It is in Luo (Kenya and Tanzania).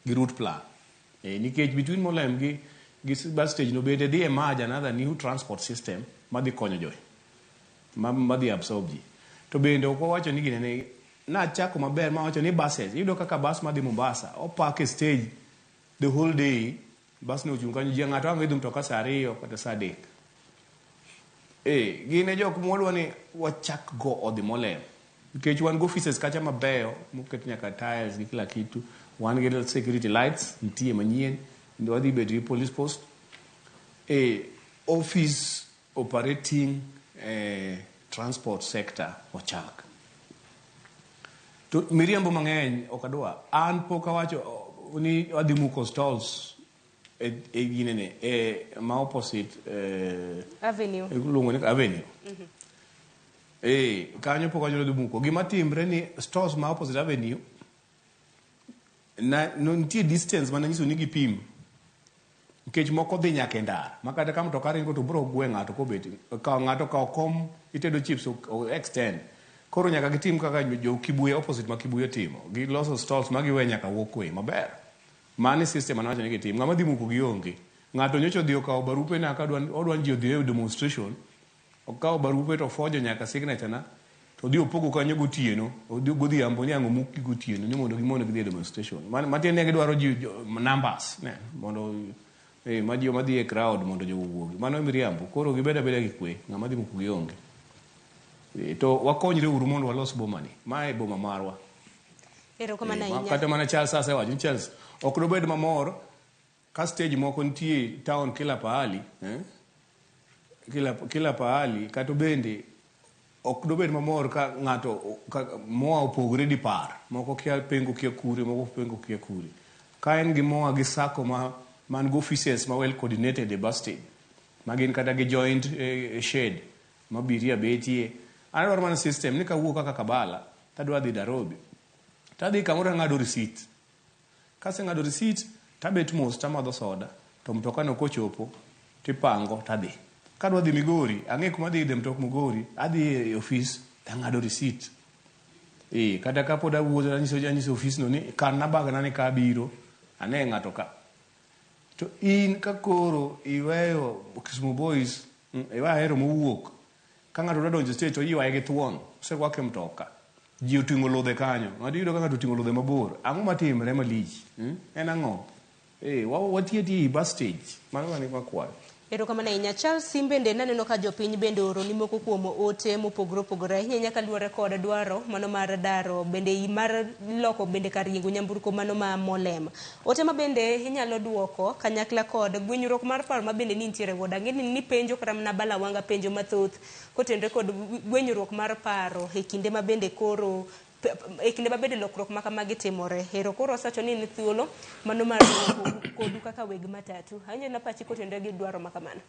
gi route plan. Nikech between Molem gi bus stage no bende dhi emerge another new transport system madhi konyo jogi madhi absorb ji. To bende ok wawacho ni ginene nachako maber mawacho ni buses iyudo kaka bus madhi Mombasa opark e stage the whole day. Bus no ochung' kanyo, ji ng'ato ang' idho mtoka saa 2 kata saa 3. Gin e jok mwadwa ni wachak go odhi Molem nikech wan gi offices kacha mabeyo moket nyaka tiles gi kila kitu. Wan gi security lights nitie manyien, wadhi bet gi police post office operating transport sector ochak. To miriambo mang'eny ok adwa. An pok awacho ni adhi muko stalls e ginene e ma opposite Avenue. Iluongo ni Avenue. Kanyo pok awacho ni adhi muko. Gima timre ni stores ma opposite Avenue na no, nitie distance mana nyiso ni gipim nikech moko dhi nyaka e ndara ma kata ka mtoka ringo to biro gwe ng'ato kobet kawo ng'ato kawo kom itedo chips o extend. Koro nyaka gitim kaka jo Kibuye opposite ma Kibuye timo, giloso stalls ma giwe nyaka walkway maber. Mano e system manawacho ni gitim. Ng'ama dhi muko gi onge. Ng'ato nyocha odhi okawo barupe na ka odwa ni ji odhi e demonstration, okawo barupe to ofojo nyaka signature na to odhi opogo kanyo gotieno, odhi godhiambo ni ang' omukgi gotieno ni mondo gimondo gidhi e demonstration. Matiende ni gidwaro ji numbers ne mondo ma joma dhi e crowd mondo jogo owuogi. Mano e miriambo. Koro gibed abeda gi kwe, ng'ama dhi muko gi onge. To wakonyre uru mondo walos boma ni. Mae boma marwa. Erokamano ahinya. Kata mana Charles asewacho ni Charles ok dobed mamor ka stage moko nitie town kila pahali, eh? Kila pahali kata bende ok dobed mamor ka ng'ato ka moa opogore dipar moko kia pengo kia kure, moko pengo kia kure. Ka en gi moa gi sacco ma man gi offices ma well coordinated e bus stage ma gin kata gi joint shed ma abiria betie. An adwaro mana system ni kawuok kaka Kabala tadwa dhi Nairobi tadhi kamoro ang'ado receipt. Kaseng'ado receipt tabet mos tamadho soda to mtoka no kochopo tipango tadhi. Kadwa dhi Migori ang'e kuma adhi idhe mtok Migori, adhi e ofis tang'ado receipt. Kata kapod awuotho anyiso ofis no ni kan na bagna ni ka abiro ane ng'ato ka. To in ka koro iweyo Kisumu Boys, iweyo Ahero mowuok ka ng'ato dwa donjo stage to iywaye gi thuon, oserwake e mtoka. Ji oting'o ludhe kanyo. Ng'ato iyudo ka ng'ato oting'o ludhe mabor. Ang'o matimre malich? En ang'o? Watie tie bus stage. Mano mane makwayo. Erokamano ahinya. Charles Simbende, naneno ka jopiny bende oroni moko kuom ote mopogore opogore ahinya ahinya kaluwore kod dwaro mano mar daro bende mar loko bende kar yiengo nyamburko mano ma Molem. Ote ma bende inyalo duoko kanyakla kod gwenyruok mar paro ma bende ni nitiere godo. Ang'e ni penjo kata mana balawanga penjo mathoth kotenore kod gwenyruok mar paro e kinde ma bende koro e kinde ma bende lokruok ma kamagi timore. Ero koro osewacho ni en thuolo mano mar kodu kaka weg matatu. Awinjo na pachi kotenore gi dwaro ma kamano.